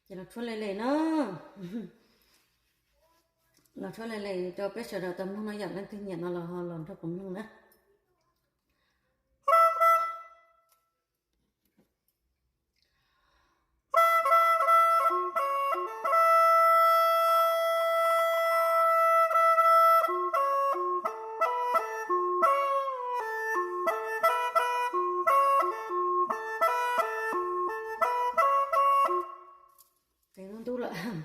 Ces los tshuab le le no, los tshuab le le rau peb sawv daws tau mloog no, yam leej twg nyiam no los ho los nrog kuv mloog na. Ntub ntub lawm.